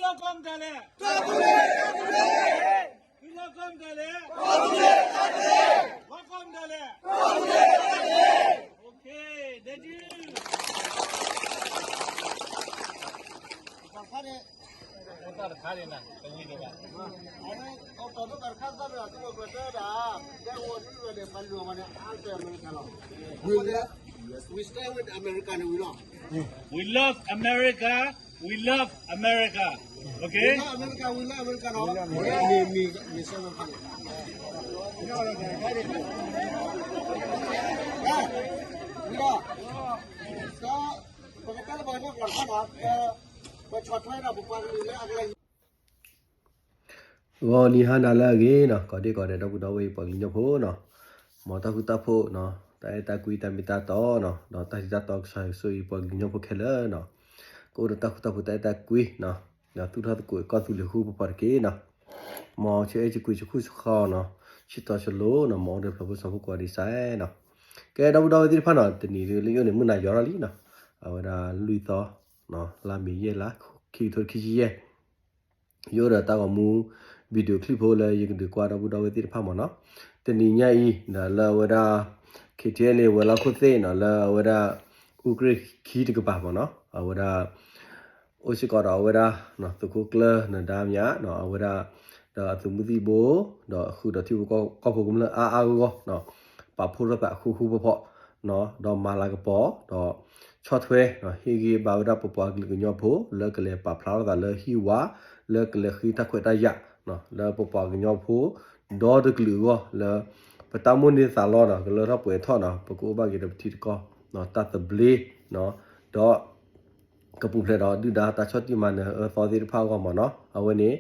Welcome, Dale. Welcome, Dale. Welcome, Dale. Okay, thank you. We love, we stay with America, we love. We love America. We love America. Okay? We love America, we love America, no? မ့ၢ် မ့ၢ် မ့ၢ် ဆဲး မ့ၢ် ဖး လီၤ လီၤ ပကတဲလၢပှၤကညီကျိာ်တခါနီၤ, ပဆီၣ်ထွဲဒီးပပှၤကလုာ်လၢအကလဲၤ ဂီၤနံၤဟါနၤလၢအဂ့ၤနီၤ, ကိးဒံကိးဒဲး ဒီပုၢ်ဒီဝဲၢ် ယပှၤကလုာ်ကညီဖိနီၤ, မ်တၢ်ဃူတၢ်ဖိးနီၤ, တၢ်အဲၣ်တၢ်ကွံ တၢ်မ့ၢ်တၢ်တီနီၤ, ဒီးတၢ်ထံတၢ်တီကစၢ်ယွၤဆိၣ်ဂ့ၤ ပှၤကလုာ်ကညီဖိခဲလၢာ်နီၤ, ကအိၣ်ဒီးတၢ်ဃူတၢ်ဖိး တၢ်အဲၣ်တၢ်ကွံနီၤ, ဒီးသူၣ်ထီၣ်သကိးကီၢ်သူလ့ၤဃူပပှၤတက့ၢ်နီၤ, မ်ဆၢအဲၣ်ဆၢကွံဆူဃူဆူဃီနီၤ, ဆံတီၤဆလိၤနီၤ, မ်အိၣ်ဒီးဖျၢၣ်ဖိစီၤဖိကိးဂၤဒဲးစ့ၢ်နီၤ, ကဲ ဒီပုၢ်ဒီဝဲၢ်သ့ၣ်တဖၣ်နီၤ, တနံၤဒုးလၢယအိၣ်န့ၣ် မုၢ်နၤယီၤထီၣ်လံနီၤ, အဝဲဒၣ်လွံၢ်သီ လါမ့ၤယဲၢ်လါ ခံကထိခံဆံယဲၢ် ယအိၣ်ဒီးတၢ်ဂီၤမူ video clip ဖိလၢယကဒုးကွၢ် ဒီပုၢ်ဒီဝဲၢ်သ့ၣ်တဖၣ်မ့ၢ်နီၤ, တနံၤညါအံၤ ဒီးလၢအဝဲဒၣ် KTLA ဝဲၤလီၢ်ခိၣ်သ့ၣ်နီၤ, လၢအဝဲဒၣ် အူကြ့ၢ်ခံတကပၤမ့ၢ်နီၤ, အဝဲဒၣ် အိၣ်စ့ၢ်ကီးဒီးအဝဲဒၣ် သုးခိၣ်ကျၢၢ်နဒါမၠးနီၤ, အဝဲဒၣ် ဒီးအသုးမုၢ်သံၣ်ဘိ ဒီးဃုာ်ဒီးထံဖိကီၢ်ဖိကမျၢၢ်အါအါဂီၢ်ဂီၢ်နီၤ, ပာ်ဖှိၣ်ထီၣ်သးဃူဃူဖိးဖိးနီၤ, ဒီးမၤလၤကပီၤ ဒီးဆီၣ်ထွဲ ဟ့ၣ်ဂံၢ်ဘါဝဲဒၣ်ပပှၤကလုာ်ကညီဖိ လၢကလဲၤပာ်ဖျါထီၣ်သးလၢဟံၣ်ဝါ လၢကလဲၤဃ့တၢ်ခွဲးတၢ်ယာ် လၢပပှၤကညီဖိ ဒီတကလုာ်အဂီၢ် လၢပတၢ်မိၣ်န့ၢ်သးလီနီၤ ကလၢထီၣ်ပှဲၤထီၣ်နီၤ ပကအိၣ်ဘၣ်က့ၤဒီးပထံတကီၢ် တၢ်သဘျ့ ဒီး ကပူၤဖျဲးဒီးဒုၣ်ဒါတၢ်ဆီၣ်တံၢ်မၤနၢၤအၢသီသ့ၣ်တဖၣ်အဂီၢ်မ့ၢ်နီၤ, အဝဲန့ၣ်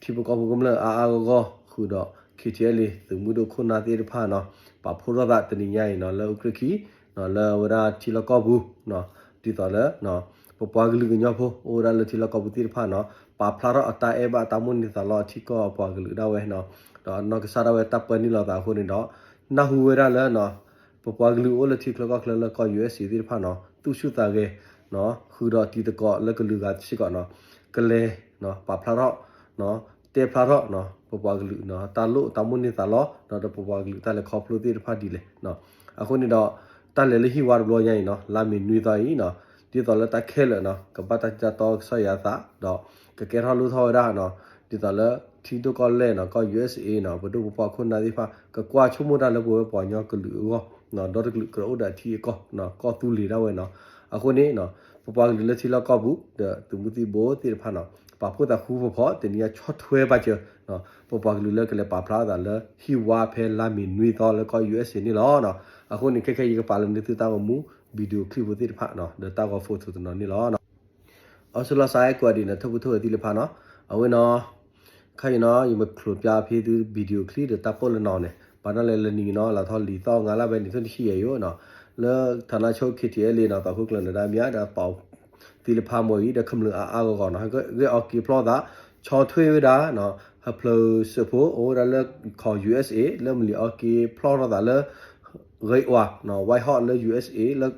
ထံဖိကီၢ်ဖိကမျၢၢ်အါအါဂီၢ်ဂီၢ် ဃုာ်ဒီး KTLA သုးမုၢ်ဒိၣ်ခိၣ်နၢ်သ့ၣ်တဖၣ်နီၤ, ပာ်ဖှိၣ်ထီၣ်သးတနံၤညါအံၤနီၤ လၢအူကြ့ၢ်ခံ လၢအဝဲဒၣ်ထံလီၢ်ကီၢ်ပူၤနီၤ, ဒ်သိးလၢ ပပှၤကလုာ်ကညီဖိ အိၣ်ဝဲဒၣ်လၢထံလီၢ်ကီၢ်ပူၤသ့ၣ်တဖၣ်နီၤ, ပာ်ဖျါထီၣ်အတၢ်အဲၣ်ဘၣ်တၢ်မိၣ်န့ၢ်သးလီထံကီၢ်အပှၤကလုာ်ဒၣ်ဝဲနီၤ, ဒီးအနီၢ်ကစၢ်ဒၣ်ဝဲတၢ်ပၢနုာ်လီၤသးအဃိန့ၣ်ဒီး နၢ်ဟူဝဲဒၣ်လၢ ပပှၤကလုာ်အိၣ်လၢထံချၢကီၢ်ချၢလၢကီၢ် USA သ့ၣ်တဖၣ်နီၤ သူၣ်ဆူၣ်သးဂဲၤ ဃုာ်ဒီးတံၤသကိးလၢကလုာ်ဂၤစ့ၢ်ကီးနီၤ, ကလဲၤ ပာ်ဖျါထီၣ် တဲဖျါထီၣ် ပပှၤကလုာ် တၢ်လိၣ်တၢ်မိၣ်န့ၢ်သးလီ ဒီးပပှၤကလုာ်တၢ်လဲၤခီဖျိသ့ၣ်တဖၣ်ဒ်လဲၣ်. အဃိန့ၣ်ဒီး တၢ်လဲၤလၢဟံၣ်ဝါတဘျီညါအံၤနီၤ လါမ့ၤနွံသီအံၤနီၤ ဒ်သိးလၢတၢ်ခဲလၢာ်နီၤ ကဘၣ်တၢ်ထံၣ်တၢ်တီကစီၣ်ယၤသး ဒီးကကဲထီၣ်လိၣ်ထီၣ်ဝဲဒၣ်နီၤ ဒ်သိးလၢထံဒိၣ်ကီၢ်လဲၢ်နီၤ ကီၢ် USA နီၤ ပဒိၣ်ပပှၢ်ခိၣ်နၢ်သ့ၣ်တဖၣ် ကကွၢ်ဆိကမိၣ်တၢ်လၢပဝဲပှၤကညီကလုာ်အဂီၢ် ဒီတကလုာ်ကြၢးအိၣ်ဒီးအထံအကီၢ် ကီၢ်သူလ့ၤဒၣ်ဝဲနီၤ. အဃိန့ၣ် ပပှၤကလုာ်လၢထံလီၢ်ကီၢ်ပူၤ ဒီးသုးမုၢ်သံၣ်ဘိသ့ၣ်တဖၣ်နီၤ ပာ်ဖှိၣ်သးဃူဖိးဖိး တနံၤအံၤဆီၣ်ထွဲပာ်စၢၤ ပပှၤကလုာ်လၢကလဲၤပာ်ဖျါအသးလၢဟံၣ်ဝါဖဲလါမ့ၤနွံသီလၢကီၢ် USA န့ၣ်လီၤ. အဃိန့ၣ် ခဲခဲအံၤယကပာ်လီၤန့ၢ်သုတၢ်ဂီၤမူ video clip ဖိသ့ၣ်တဖၣ် ဒီးတၢ်ဂီၤ photo တနီၤန့ၣ်လီၤ. အီစလီၤစးအဲၣ်ကိးဂၤဒဲးန့ၣ် ထိၣ်ဖိထိၣ်ဖိသ့ၣ်တဖၣ်နီၤ အဝဲနီၤ ခါအံၤနီၤ ယမ့ၢ်ချိးပျါဖဲသု video clip ဒီးတၢ်ပီၣ်လၢနီၤန့ၣ် ဘၣ်နီၤလဲၣ် လၢနံၤနီၤ လါထီၣ်လံၤသီ ငါးလါဘဲ နံၣ်ထိၣ်နံၣ်ဆံယဲၢ်ယိာ်နီၤ လၢ ဌာနချုပ် KTLA နီၤ သုးခိၣ်ကျၢၢ်နဒါမၠး ဒီးပာ်သ့ၣ်တဖၣ်မ့ၢ်အံၤ ဒီးကမျၢၢ်အါအါဂီၢ်ဂီၢ်နီၤ ဂဲၤအီၤက့ၤဖျီသး ဆီၣ်ထွဲဝဲဒၣ် ဟၢဖျၢၣ်စၢဖှိၣ် အိၣ်ဝဲဒၣ်လၢကီၢ် USA လၢမလံၤအီၤက့ၤဖျီထီၣ်သးလၢ ဂ့ၤဝါ White House လၢ USA လၢ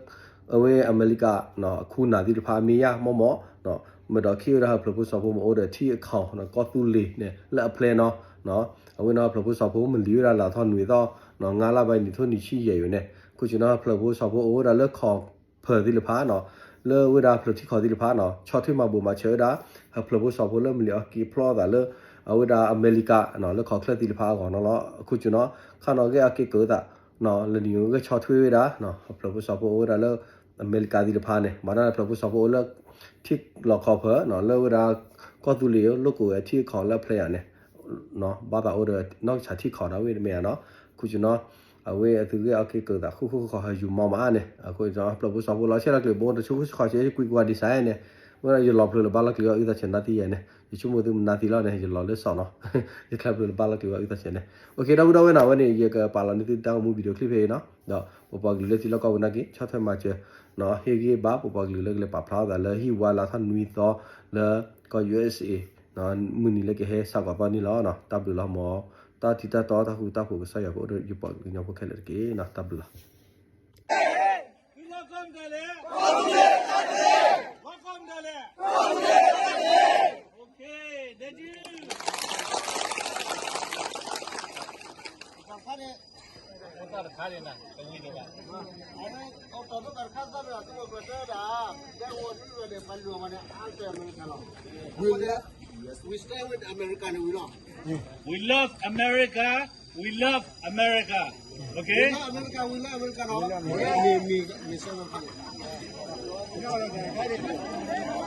အဝဲအမဲရကၤ အခူနၢ်သ့ၣ်တဖၣ်အမ့ၢ်ယါမီၢ်မီၢ် မ့ၢ်ဒီးခ့ၣ်ဝဲဒၣ်ဟၢဖျၢၣ်ဖိစီၤဖိမ့ၢ်အိၣ်ဒီးထံအခီၣ် ကီၢ်သူလ့ၤန့ၣ် လၢအဖျဲၣ်နီၤ အဝဲနီၤဟၢဖျၢၣ်ဖိစီၤဖိမလံၤဝဲဒၣ်လါထီၣ်နွံသီ ငါးလါဘဲ နံၣ်ထိၣ်နံၣ်ဆံယဲၢ်ယိာ်န့ၣ် ခိၣ်ဆူၣ်နီၤဟၢဖျၢၣ်ဖိစီၤဖိအိၣ်ဝဲဒၣ်လၢခီၣ်ဖၢၣ်သ့ၣ်တဖၣ်နီၤ လၢဝဲဒၣ်ဖျၢၣ်ထံခီၣ်သ့ၣ်တဖၣ်နီၤ ဆီၣ်ထွဲမၤဘိးမၤဆၢဝဲဒၣ် ဟၢဖျၢၣ်ဖိစီၤဖိလၢမလံၤအီၤက့ၤဖျီသးလၢ အဝဲဒၣ်အမဲရကၤ လၢခီၣ်ချၢသ့ၣ်တဖၣ်အဂီၢ်နီၤလီၤ. ခိၣ်ဆူၣ်နီၤ ခါနီၤဂဲၤအီၤက့ၤကၢၤသး လၢနံၤဂဲၤဆီၣ်ထွဲဝဲဒၣ် ဟၢဖျၢၣ်ဖိစီၤဖိအိၣ်ဝဲဒၣ်လၢ အမဲရကၤသ့ၣ်တဖၣ်န့ၣ် ဘၣ်နီၤဖျၢၣ်ဖိစီၤဖိအိၣ်လၢ ထံလီၢ်ခီၣ်ဖၢၣ် လၢဝဲဒၣ် ကီၢ်သူလ့ၤ လိာ်ကွဲထံအခီၣ်လၢအဖျဲၣ်ယၤန့ၣ် ဘၣ်သးအိၣ်ဒီးနီၢ်ကစၢ်ထံခီၣ်ဒၣ်ဝဲတမ့ၢ်ဧါနီၤ. ခိၣ်ဆူၣ်နီၤ အဝဲအသုးဂဲၤအီၤက့ၤကၢၤသးဃူဃူဃီဃီဟၢယူၤမီၢ်မးန့ၣ် အဃိဖျၢၣ်ဖိစီၤဖိလီၤဆဲးလီၤကျဲၤဘိတဆိဃုဆဃီၤဆဲးကွံာ်ကွံာ်ဒံးစဲန့ၣ် ဝဲဒၣ်ယလီၤဖျၢၣ်လၢဘါလီၤကျဲၤအီၤအုၣ်သးဆဲးနါသံယဲၢ်န့ၣ် ယဆိကမိၣ်သုမနါသံလီၤန့ၣ် ယလီၤလၢစီၣ်နီၤ ယချၢဖျၢၣ်လၢဘါလီၤကျဲၤအီၤအုၣ်သးဆဲးန့ၣ် အိၣ်ခ့ ဒီပုၢ်ဒီဝဲၢ်နီၤ အဝဲန့ၣ် ယကပာ်လီၤန့ၢ်သုတၢ်ဂီၤမူ video clip ဖဲအံၤနီၤ ဒီးပပှၤကလုာ်လၢထံလီၢ်ကီၢ်ပူၤနာ်က့ ဆီၣ်ထွဲမၤစၢၤ ဟ့ၣ်ဂံၢ်ဘါပပှၤကလုာ်လၢကလဲၤပာ်ဖျါအသးလၢဟံၣ်ဝါလါထီၣ်နွံသီလၢကီၢ် USA မုၢ်နံၤလၢကဟဲစးကီးသီန့ၣ်လီၤ. တၢ်ဘျုးလီၤမၢ် တၢ်ထံတၢ်တီတၢ်ဃူတၢ်ဖိးကစၢ်ယွၤကအိၣ်ဒီးယပှၤကလုာ်ကညီဖိခဲလၢာ်တက့ၢ်နီၤ တၢ်ဘျုးလီၤ. We love America, we love America, we love America, okay. We love America, we love America နော် မ့ၢ်မ့ၢ်မ့ၢ်ဆဲမဖး ပကတဲလၢပှၤကညီကျိာ်တခါဒီး ပဆီၣ်ထွဲဒီးပပှၤက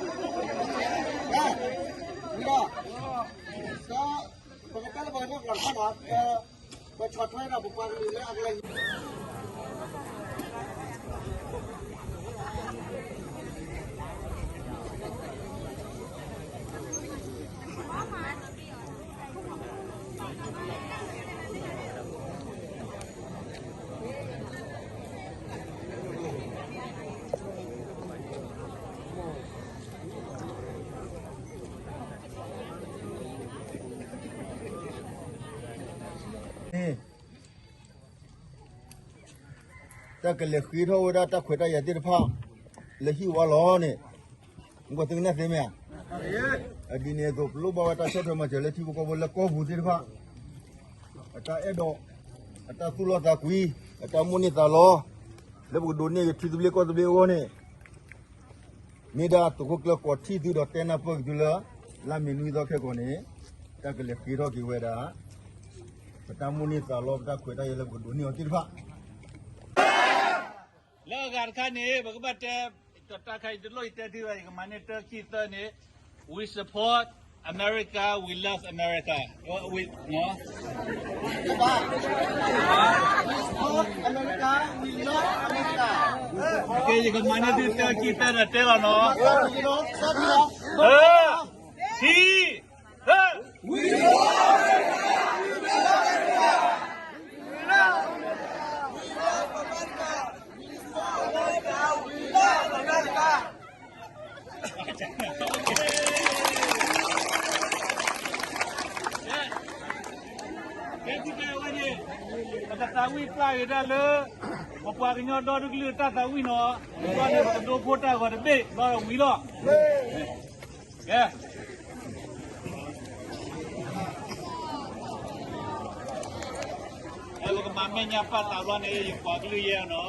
လုာ်လၢအကလဲၤ တၢ်ကလဲၤဃ့ထီၣ်ဝဲဒၣ်တၢ်ခွဲးတၢ်ယာ်သ့ၣ်တဖၣ် လၢဟံၣ်ဝါလီၤန့ၣ် မ့ၢ်ကွၢ်သုကနၣ်သ့မ့ၢ်ဧါ. အဒ်န့ၣ်အသိး ပလိၣ်ဘၣ်ဝဲတၢ်ဆီၣ်ထွဲမၤစၢၤလၢထံဖိကီၢ်ဖိလၢကီၢ်ပူၤသ့ၣ်တဖၣ် အတၢ်အဲၣ်ဒိး အတၢ်သူၣ်လီသးကွံ အတၢ်မိၣ်န့ၢ်သးလီ လၢပကဒိးန့ၢ်က့ၤထံသဘျ့ကီၢ်သဘျ့အဂီၢ်န့ၣ် မ့ၢ်ဒၣ်သုးခိၣ်ကျၢၢ်ကိးထံၣ်သုဒီးတဲနၢ်ပၢၢ်က့ၤသုလၢ လါမ့ၤနွံသီခဲကိာ်န့ၣ် တၢ်ကလဲၤဃ့ထီၣ်က့ၤဝဲဒၣ် ပတၢ်မိၣ်န့ၢ်သးလီ ပတၢ်ခွဲးတၢ်ယာ်လၢပကဒိးန့ၢ်အီၤသ့ၣ်တဖၣ် လၢအဂၤတခါန့ၣ် ပကဘၣ်တဲ တၢ်ခါအံၤတလိၣ်ယတဲထံဘၣ် ယကမၤန့ၢ်တၢ်ခံသၢန့ၣ် We support America, we love America. We, no? We support America, we love America. ကဲ ယကမၤန့ၢ်သုတၢ်ခံသၢဒီးတဲလီၤနီၤ. သၢ, ခံ, သၢ. Okay, ပတသးဝံၣ်ပျၢ်ဂ့ၤဒၣ်လၢ ပပှၤကညီဒီတကလုာ်တၢ်သးဝံၣ်နီၤ, ဒီးန့ၣ်ပကဒိဖိတၢ်ဂီၤတဘ့ၣ် ဘျီဒီးဝံၤလီၤ. ကဲ လၢပကမၤမဲာ်ညါပာ်သးဘျီန့ၣ် ယကွၢ်ကလုၢ်ယဲနီၤ.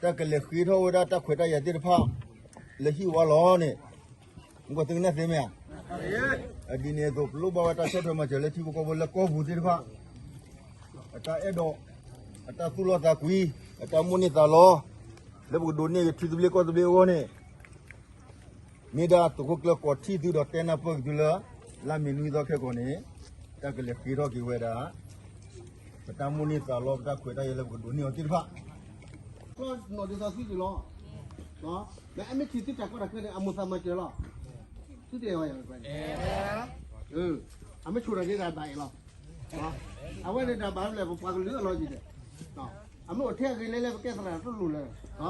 တၢ်ကလဲၤဃ့ထီၣ်ဝဲဒၣ်တၢ်ခွဲးတၢ်ယာ်သ့ၣ်တဖၣ် လၢဟံၣ်ဝါလီၤန့ၣ် မ့ၢ်ကွၢ်သုကနၣ်သ့မ့ၢ်ဧါ. အဒ်န့ၣ်အသိး ပလိၣ်ဘၣ်ဝဲတၢ်ဆီၣ်ထွဲမၤစၢၤလၢထံဖိကီၢ်ဖိလၢကီၢ်ပူၤသ့ၣ်တဖၣ် အတၢ်အဲၣ်ဒိး အတၢ်သူၣ်လီသးကွံ အတၢ်မိၣ်န့ၢ်သးလီ လၢပကဒိးန့ၢ်က့ၤထံသဘျ့ကီၢ်သဘျ့အဂီၢ်န့ၣ် မ့ၢ်ဒၣ်သုးခိၣ်ကျၢၢ်ကိးထံၣ်သုဒီးတဲနၢ်ပၢၢ်က့ၤသုလၢ လါမ့ၤနွံသီခဲကိာ်န့ၣ် တၢ်ကလဲၤဃ့ထီၣ်က့ၤဝဲဒၣ် ပတၢ်မိၣ်န့ၢ်သးလီ ပတၢ်ခွဲးတၢ်ယာ်လၢပကဒိးန့ၢ်အီၤသ့ၣ်တဖၣ် ကျီၢ်နီၢ်ဒ်သိးသုက့ၤလီၤ. မ့ၢ်အမ့ၢ်ထံၣ်သုတၢ်ကီတၢ်ခဲန့ၣ် အမိၢ်သးမၤစၢၤလီၤ. သုတအဲၣ်ဝဲယၤ အမ့ၢ်ဆိၣ်တၢ်က့ၤဒၣ်ဘၣ်အံၤလီၤ. အဝဲန့ၣ်ဒၣ်ဘၣ်ဖဲလဲၣ် ပပှၤကလုာ်အလီၢ်ယံၤဒဲး အမ့ၢ်အိၣ်ထဲအဂ့ၤလဲၣ်လဲၣ် ပကဲသရၣ်တလိၣ်လၢၤ.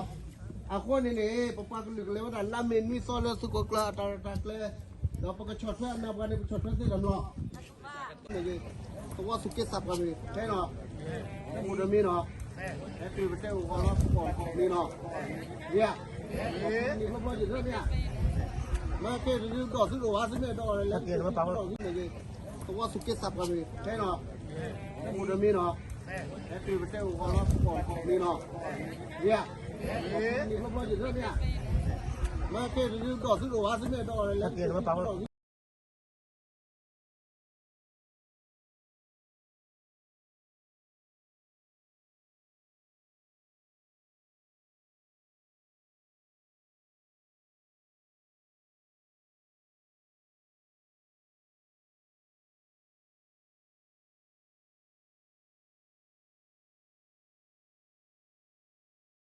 အဃိန့ၣ်န့ၣ် ပပှၤကလုာ်ကလဲၤဝဲဒၣ်လါမ့ၤနွံသီလၢသုးခိၣ်ကျၢၢ်အတၢ်ရဲၣ်တၢ်ကျဲၤ ဒီးပကဆီၣ်ထွဲအနၢ်ပှၤန့ၣ် ပဆီၣ်ထွဲသ့တၢ်မလီၤ. သဝီသူၣ်က့သးပှၢ်မ့ၢ် ဖဲနီၤ အိၣ်ဒီးမ့ၢ်နီၤ ဟဲတုၤပတဲအိၣ်ဝဲလီၤ ပကိးမ့ၢ်နီၤ ယၤ န့ၣ်ဖျီဖျီယံၤလၢမ့ၢ်ဧါ မ့ၢ်ကဲတဒုဒီးသုတအိၣ်ဘၣ် သုမ့ၢ်ဒီးလဲၤ သဝီသူၣ်က့သးပှၢ်မ့ၢ် ဖဲနီၤ အိၣ်ဒီးမ့ၢ်နီၤ ဟဲတုၤပတဲအိၣ်ဝဲလီၤ ပကိးမ့ၢ်နီၤ ယၤ န့ၣ်ဖျီဖျီယံၤလၢမ့ၢ်ဧါ ကဲဒုးဒီးသုတအိၣ်ဘၣ် သုမ့ၢ်ဒီးလဲၤကဲဝဲပာ်ဝဲ